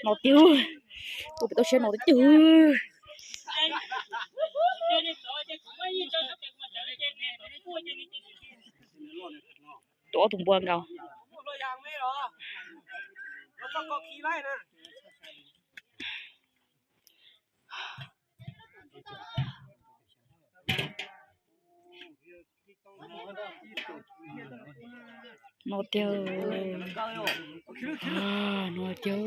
ໜໍ່ຕິວ ໂອ້ ເປັນຕົວເຊຍໜໍ່ຕິວ ຕົວເອົາຖົງບົວເກົ່າ. ໜໍ່ເຕີຍ ອາ ໜໍ່ເຕີຍ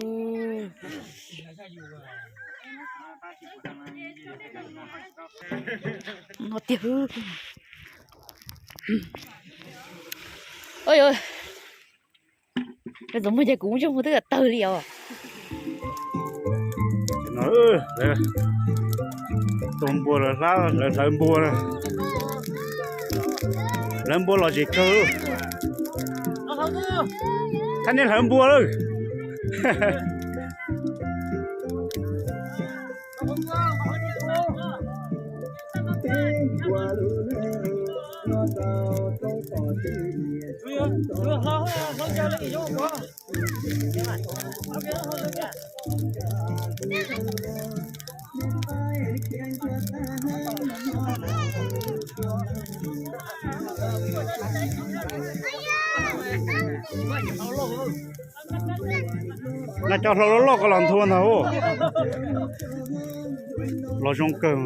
ໜໍ່ເຕີຍ ໂອ້ຍ ໂອ້ຍ. ເປັນສົມມຸດໃຫຍ່ ກູບໍ່ຮູ້ເທື່ອ ເຕີລຽວ ເອີ ຕົມບົວລະ ລະເລີ່ມບົວລະ ເລີ່ມບົວລະຊິເກີ ທ່ານນີ້ເລີ່ມບົວເລີຍ. ໜ້າຈອເຮົາຫຼອກໆ ກໍຫຼອນທວນເຮົາ ຫຼອກຊົງເກີງ.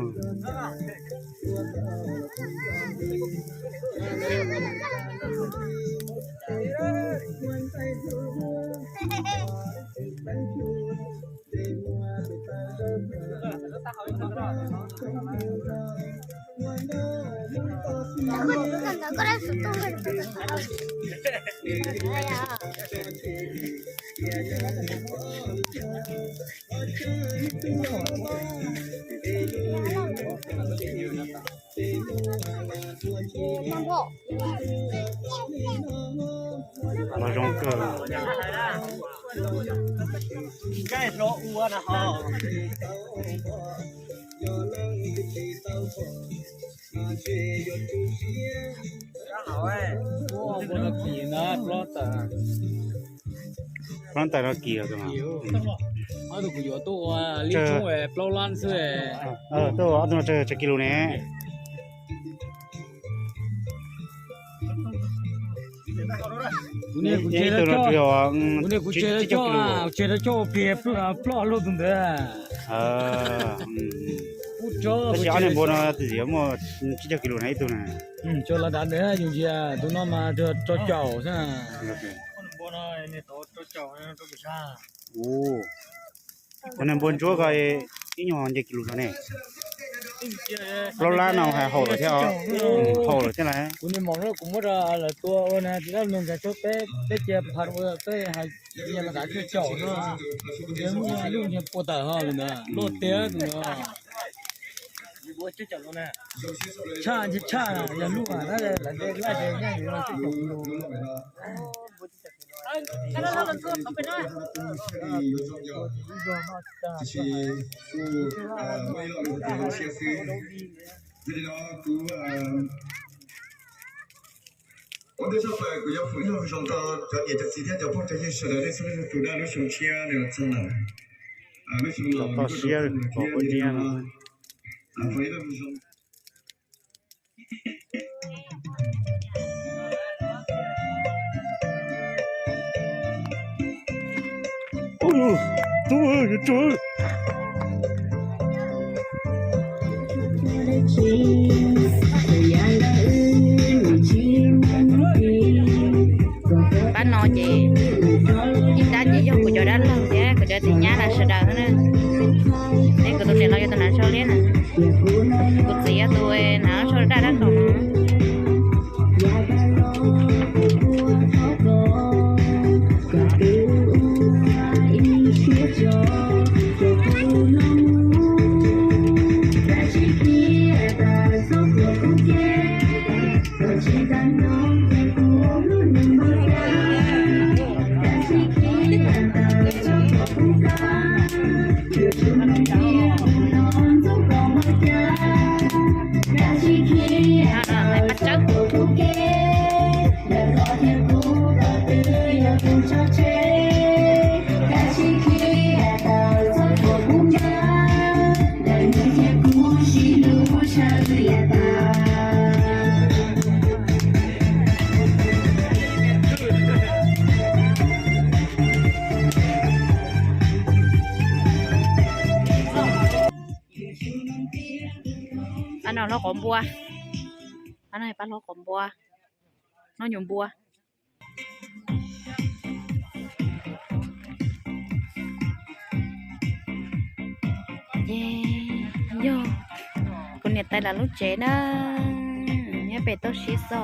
ມາລົງເກີ ໃກ້ໂລອູນະເຮົາ. Ō, ō neh bon chuo koi, ih nyo nje kilu neh. Plo la nau hai hou lo the o. Hou lo the la. Ku neh mong lo ku mot a la tua ō na, ti la nung ka cho pe, pe che phat ō pe hai, ya la ka cho cho no. Ye mu lu nje po ta ha lu na. Lo te a tu no. Cha nje cha, ya lu a la la de la de nya ni lo cho cho lu. Ban no je, ita je yo ko jodan lo je, ko jodan ti nya na sa da na. Neh ko tu ne lo yo tu na so le na. Ko ti ya tu e na so da da to. ເອົາເລາະກອມບົວ ອັນນັ້ນປ້າເລາະກອມບົວ ນ້ອງຫຍົມບົວ. ເຢ້ ໂຢ ຄົນເນຍໄຕລະລູກເຈນະ ເນຍເປໂຕຊີຊອ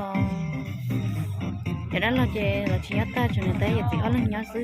ເຈົ້ານັ້ນລາວເຈ ລາວຊິຍອດຕາ ເຈົ້າເນຍໄຕຢາກຊິອອດລະຍອດຊື່.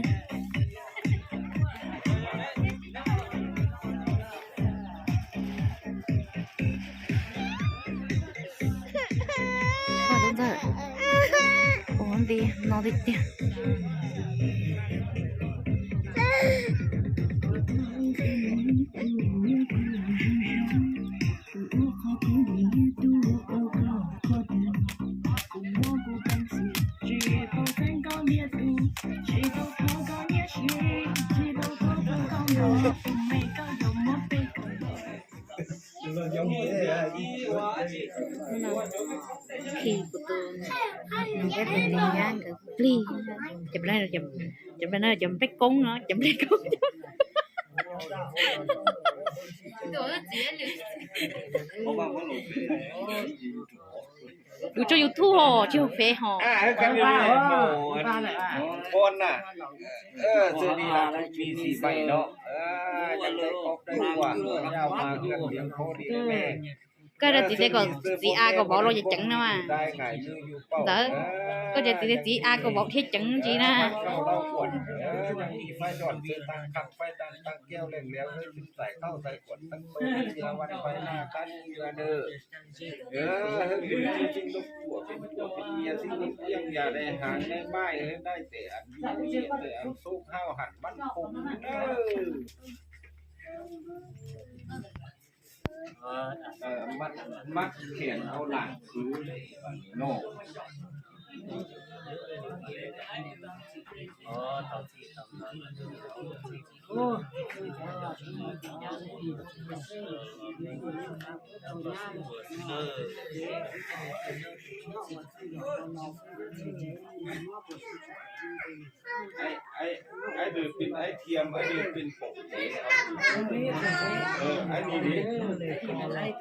YouTube ຫວະ ຊິເຟສຫວະ ອ່າ ເອີ ກັນຢູ່ນີ້ ໂອ້ ອັນ ກ່ອນນະ ເອີ ເທື່ອນີ້ລະມີສີ່ໃບເນາະ ເອີ ຢາກໄດ້ຄອບໄດ້ຄົວ ຍາວມາເຮືອນ ລ້ຽງພໍ່ລ້ຽງແມ່ ກໍໄດ້ຕິໄດ້ກໍ ຈີອາກໍເວົ້າລາວຈະຈັ່ງນະວ່າ ເອີ ກໍຈະຕິໄດ້ ຈີອາກໍເວົ້າເທັດຈັ່ງຊີ້ນະ ເອີ ມີໄຟດອນ ເຊີນທາງຄັກ ໄຟດັງ ຕັ້ງແກ້ວແລ້ງແລ້ວ ເຮີ້ຍ ຂຶ້ນສາຍເຂົ້າສາຍຂວັນ ຕັ້ງໂຕເຊື່ອວັນໄຟໜ້າກັນເທື່ອເດີ. ເອີ ເປັນຈິງເປັນຜົວເປັນຜົວເປັນເມຍ ຊິເປັນຫຍັງຢ່າໄດ້ຫາງໄດ້ໝ້າຍ ເອີ ໄດ້ແຕ່ອັນດີ ມີແຕ່ອັນໂຊກຮ້າວຫັນໝັ້ນຄົງເດີ ເອີ ມັດ ມັດແຂນເອົາຫຼານຄືເນາະ. ອ້າຍ ອ້າຍ ອ້າຍເດີເປັນອ້າຍທຽມ ອ້າຍເດີເປັນປົກເອ ເອີ ອ້າຍນີ້ເດ ອ້າຍ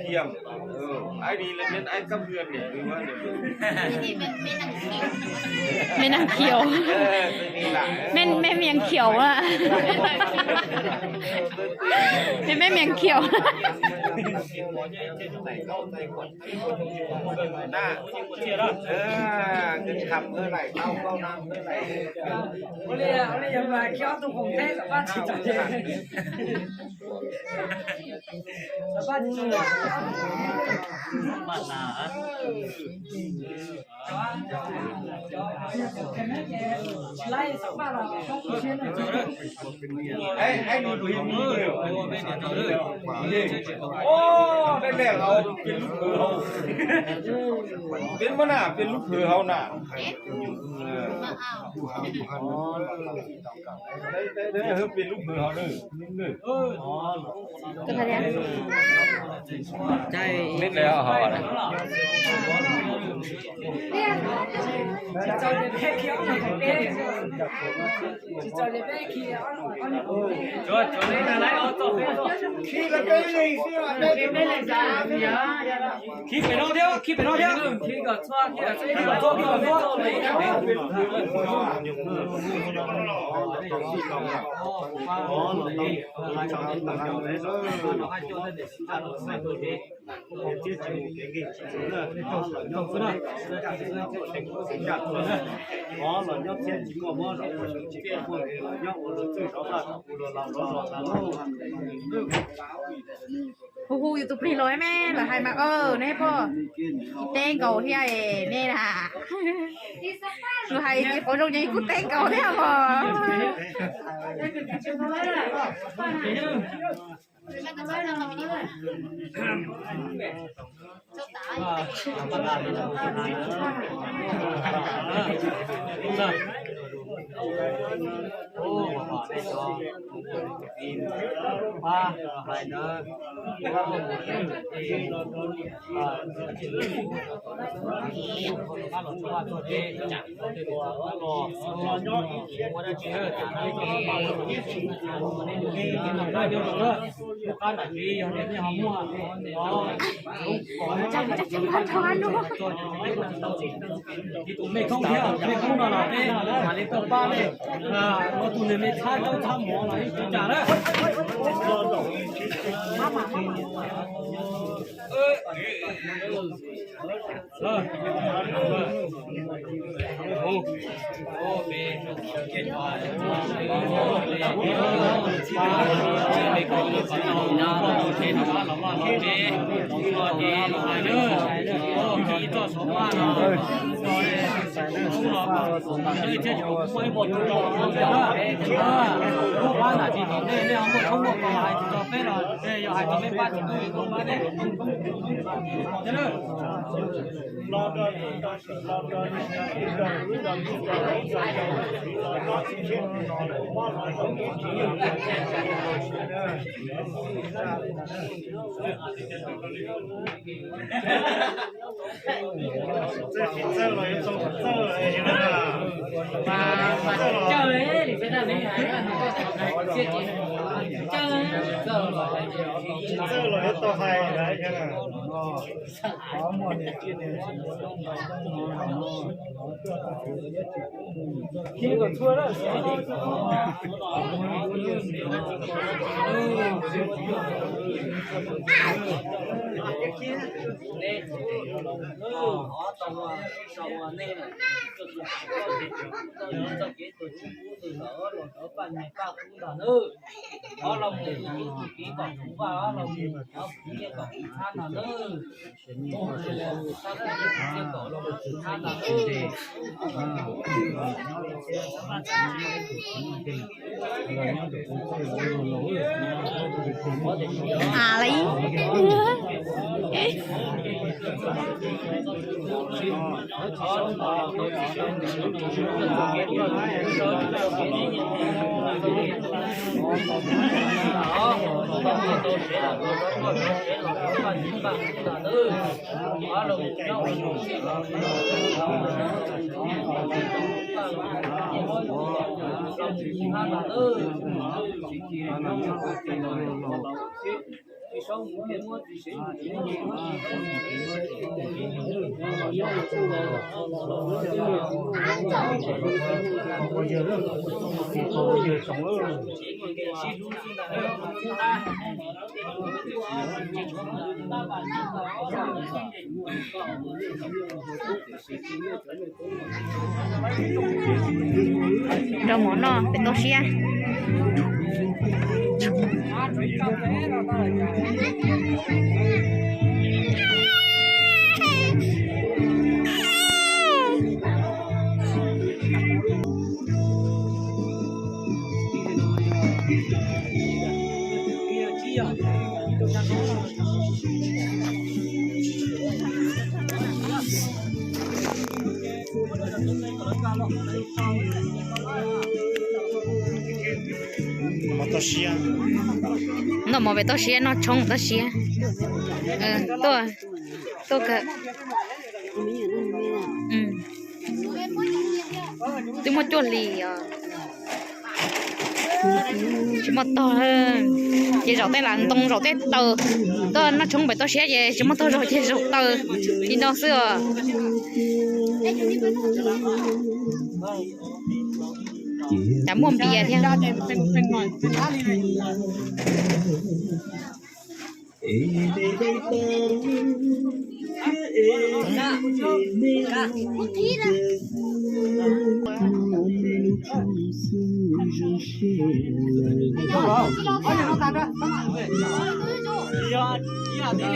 ທຽມ ເອີ ອ້າຍນີ້ລະແມ່ນອ້າຍກັບເພື່ອນນີ້ ຫຼືວ່າແມ່ນນາງຂຽວ ແມ່ນ ແມ່ນນາງຂຽວ ເອີ ແມ່ນ ແມ່ນມຽງຂຽວລະ ແມ່ນ ແມ່ນມຽງຂຽວ. ນະ ເອີ ເງິນຄຳເອີ ໄຫຼເຕົ້າເຂົ້ານ້ຳເອີ ໄຫຼ ອ້າຍ ອ້າຍ ໂອ້ ໄດ້ແລ້ວ ເອົາ ເປັນລູກເຂີຍເຮົາ ເປັນມານາ ເປັນລູກເຂີຍເຮົານະ ເອີ ໄດ້ ໄດ້ ໄດ້ ເອີ ເປັນລູກເຂີຍເຮົາເດີ ເອີ ເປັນແລ້ວເຮົານະ. Hu hu YouTube ນີ້ລອຍແມ່ນລະໃຫ້ມາເອີ ແນ່ພໍ່ ແຕ່ງເກົາເທຍເນນະ ໃຫ້ພໍ່ໂຊກໃຫຍ່ກູແຕ່ງເກົາແທ້ບໍ່. ເ ໂອ້ ວ່າໄດ້ດອກ ປ້າ ວ່າໄດ້ເດີ ໂອ້ ເອີ ມາຫຼອດໂຊມາໂຊເດ ມາຫຼອດໂຊມາໂຊເດ ດອກໝໍນອກ ເປັນໂຕເຊຍ. Nō mō ve tō sia, nō chong tō sia. Ē, tō, tō ka. Ē. Tui mo chuo li a. Chi mo to, ē. Ye zao te la ntong zao te tao. Tō nō chong ve tō sia ye, chi mo to zao ye zao tao. Ti nō sui a. Chả mua bia thiêng.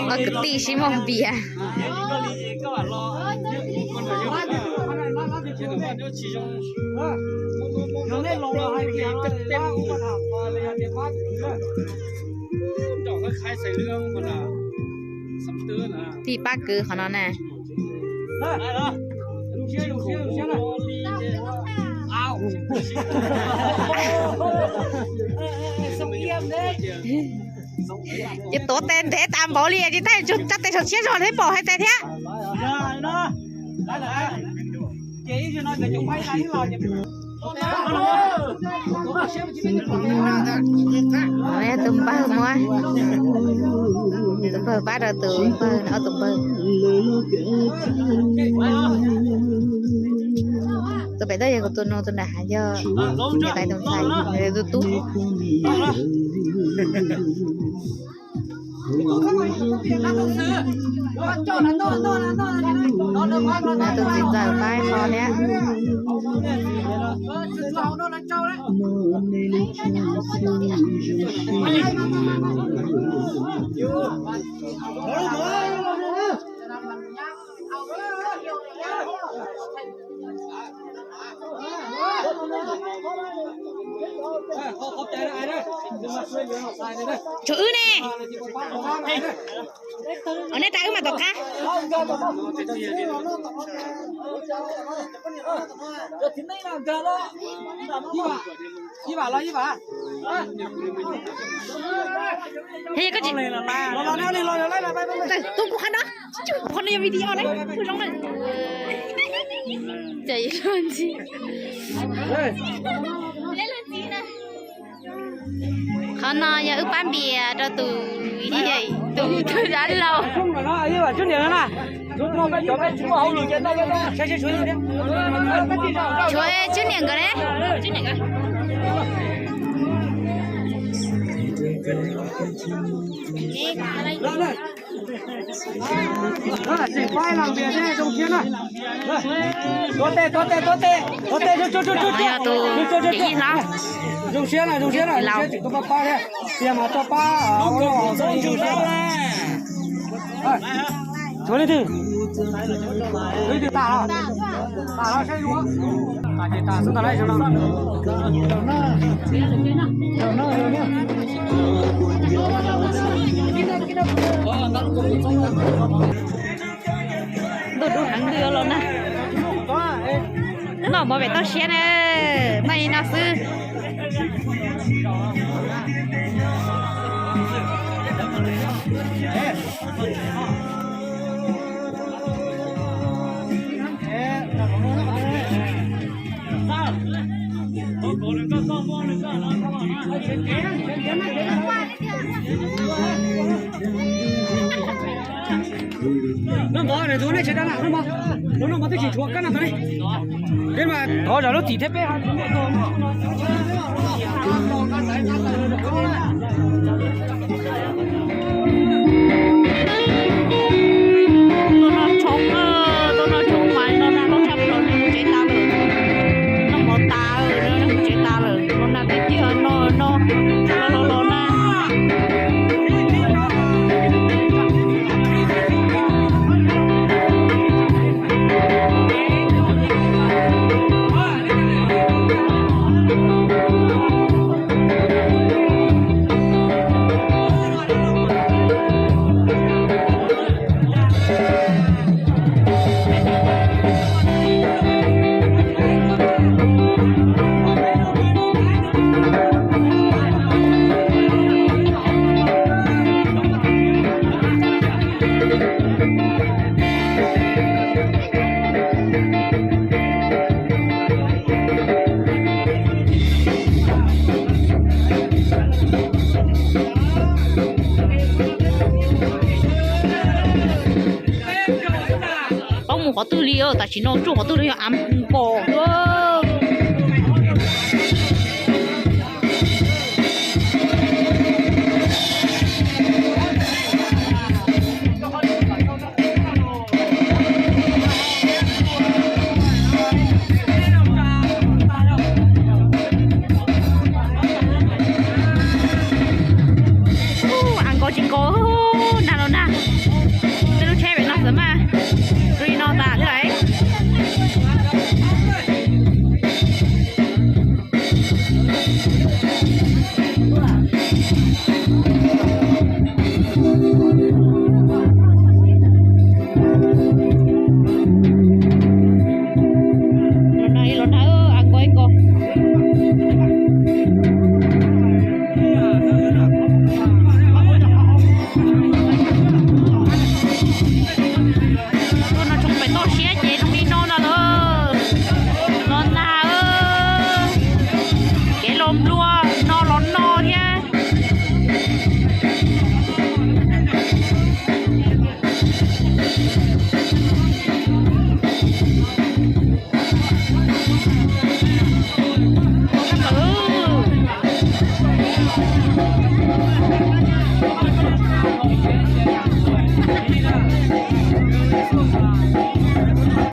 Ơ, kơ ti xí mua bia. Ti pá kư khó nó nè. ຈະໂຕແຕ່ນແທ້ຕາມເບົາເລຍ ຈະໄດ້ຈຸດຈັດແຕ່ຊົນຊຽນຊອນໃຫ້ບໍ່ໃຫ້ແຕ່ເທຍ. ເອົາແລ້ວ ຕຸ້ມເປີມາ ຕຸ້ມເປີປ້າ ເອົາຕຸ້ມເປີ ໂຕໄປໄດ້ຍັງກັບໂຕໂນໂຕນາຫາ ເຢາະ ເປັນກະຕ່າຍຕົງໄຊ ເອີ ຕຸ້ມ. ໜ້າຕົວຈິດໃຈໄປພໍແລ້ວ. ໂຊອືແນ່ ເອົາແນ່ຕາອືມາຕົກກະ. ເຮັດກະຈິ ຕຸ້ມກູຄັນເນາະ. ຄົນໃນວິດີໂອເລີຍ ຜູ້ຊົມເລີຍ ໃຈຮ້ອນຈິ ເອີ ເລ່ນເລີຍຈິນະ. ເຂົານອນຢ່າອຶບປານເບຍ ໂຕຕູ ເຮີ້ຍ ຕູ ຕູ ອັນເລົ່າ ຊ່ວຍຈຸນຫຍັງກໍໄດ້ ຈຸນຫຍັງກໍ ດູດູທັງເຮືອແລ້ວນະ ນ້ອງບໍ່ເປັນຕ້ອງເຊຍເດີ ໄມ່ນະຊື້. ປາໝູ ຂໍຕື້ລີເອີ ຕາຊິໂນ ຈູ້ ຂໍຕື້ລີເອີ ອຳ ໂປ ເອີ. ອາງກໍຈິງກໍ ນາໂລນາ ເປັນລູກແຊເປັນນອກສະມາ ກຣີນນອກຕາເທົ່າໃດ. ລົດນະ ລົດນະ ເອີ ອາກອຍກໍ.